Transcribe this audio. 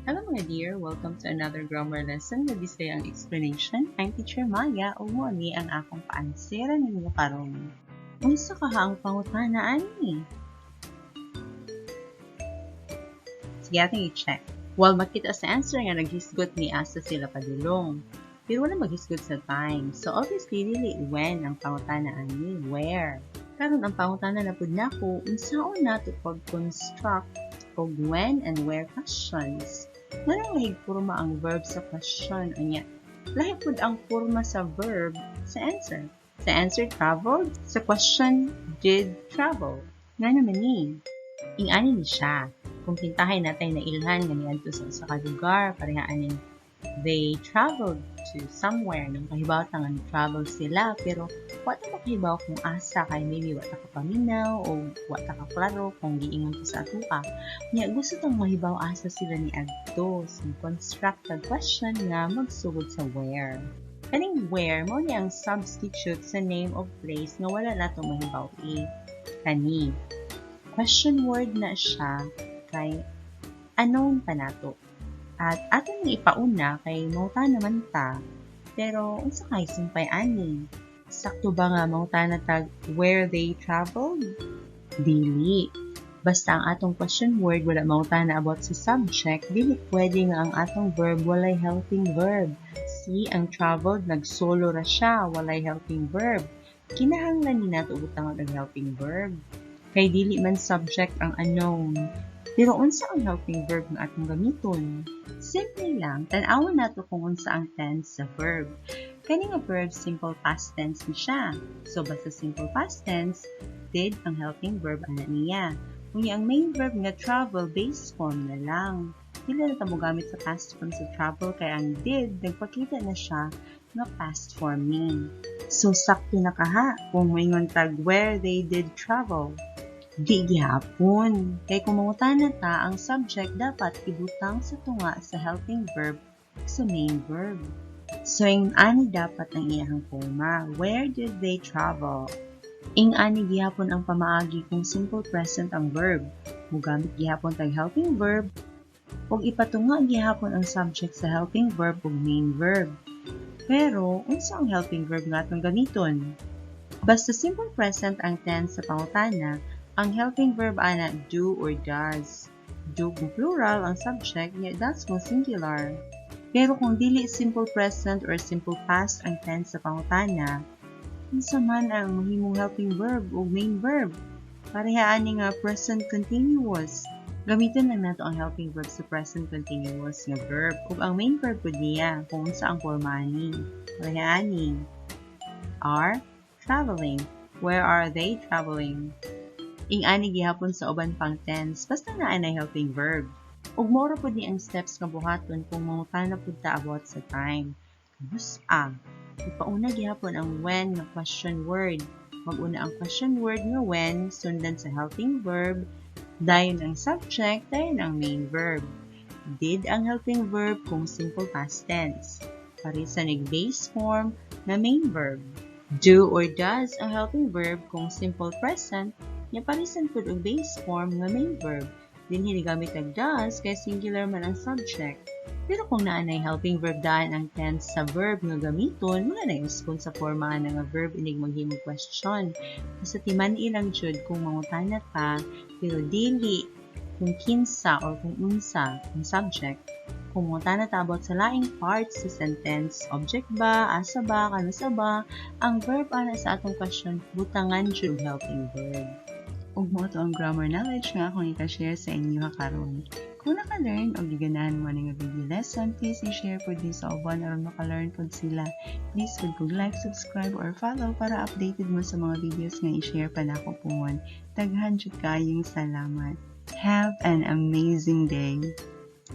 Hello, mga dear! Welcome to another grammar lesson with Bisayang explanation. I'm Teacher Maya ug mao ni ang akong paansera ninyo karon. Unsa kaha ang pangutana ani? Sige, ating i-check. While makita sa answer nga naghisgot ni asa sila padulong. Pero wala maghisgot sa time. So obviously dili when ang pangutana ani, where. Karon, ang pangutana na pud nako, unsaon nato pag-construct og when and where questions? Nganong lahig porma ang verb sa question, unya lahi pud ang porma sa verb sa answer? Sa answer, traveled, sa question, did travel. Ngano man ni? Ing-ani ni siya. Kung kintahay natay nailhan nga niadto sa usa ka lugar, pareha aning "They traveled to somewhere." Nang kahibaw ta nga travel sila, pero wa ta makahibaw kung asa kay maybe wa ta kapaminaw o wa ta kaklaro kung giingon to sa atoa. Nya gusto tang mahibaw asa sila niadto. So construct a question nga magsugod sa where. Kaning where mao ni ang substitute sa name of place nga wala nato mahibaw-i. Kani question word na siya kay unknown pa nato. At ato nang ipauna kay mangutana naman ta. Pero unsa kay sumpay ani? Sakto ba nga mangutana tag "Where they traveled"? Dili. Basta ang atong question word wala mangutana about sa subject, dili pwede nga ang atong verb walay helping verb. See, ang traveled nag-solo ra siya, walay helping verb. Kinahanglan ni nato butangan og helping verb. Kay dili man subject ang unknown. Pero unsa ang helping verb nga atong gamiton? Simple lang, tan-awon nato kung unsa ang tense sa verb. Kani nga verb, simple past tense ni siya. So basta simple past tense, did ang helping verb ana niya. Unya ang main verb nga travel, base form na lang. Dili na ta mogamit sa past form sa travel kay ang did nagpakita na siya nga past form ni. So sakto na kaha kung moingon tag "Where they did travel"? Di gihapon. Kay kung mangutana ta, ang subject dapat ibutang sa tunga sa helping verb sa main verb. So ing-ani dapat ang iyahang forma. "Where did they travel?" Ing-ani gihapon ang pamaagi kung simple present ang verb. Mugamit gihapon tag helping verb ug ipatunga gihapon ang subject sa helping verb ug main verb. Pero unsa ang helping verb nga atong gamiton? Basta simple present ang tense sa pangutana, ang helping verb ana do or does. Do kung plural ang subject, nya does kung singular. Pero kung dili simple present or simple past ang tense sa pangutana, unsa man ang mahimong helping verb o main verb? Pareha ani nga present continuous. Gamiton lang nato ang helping verb sa present continuous nga verb ug ang main verb pud niya kung unsa ang porma ani. Pareha ani. Are traveling. "Where are they traveling?" Ing-ani gihapon sa uban pang tense basta naa nay helping verb. Ug mao ra pud ni ang steps nga buhaton kung mangutana pud ta about sa time. Kanus-a? Ipauna gihapon ang when nga question word. Mag-una ang question word nga when, sundan sa helping verb, dayon ang subject, dayon ang main verb. Did ang helping verb kung simple past tense. Parisan og base form na main verb. Do or does ang helping verb kung simple present, nya parisan pud og base form nga main verb. Dinhi gamit ang does kay singular man ang subject. Pero kung naa nay helping verb daan ang tense sa verb nga gamiton, wala nay uskon sa forma ana nga verb inig maghimong question. Basta timan-i lang jud kung mangutana ta, pero dili kung kinsa or kung unsa ang subject. Kung mangutana ta about sa laing parts sa sentence, object ba, asa ba, kanus-a ba, ang verb ana sa atong question butangan jud helping verb. Ug mao to ang grammar knowledge nga akong ika-share sa inyo karon. Kung naka-learn o giganahan mo ani nga video lesson, please i-share pud ni sa uban aron maka-learn pud sila. Please pud kog like, subscribe or follow para updated mo sa mga videos nga i-share pa nako pungon. Daghan jud kaayong salamat. Have an amazing day.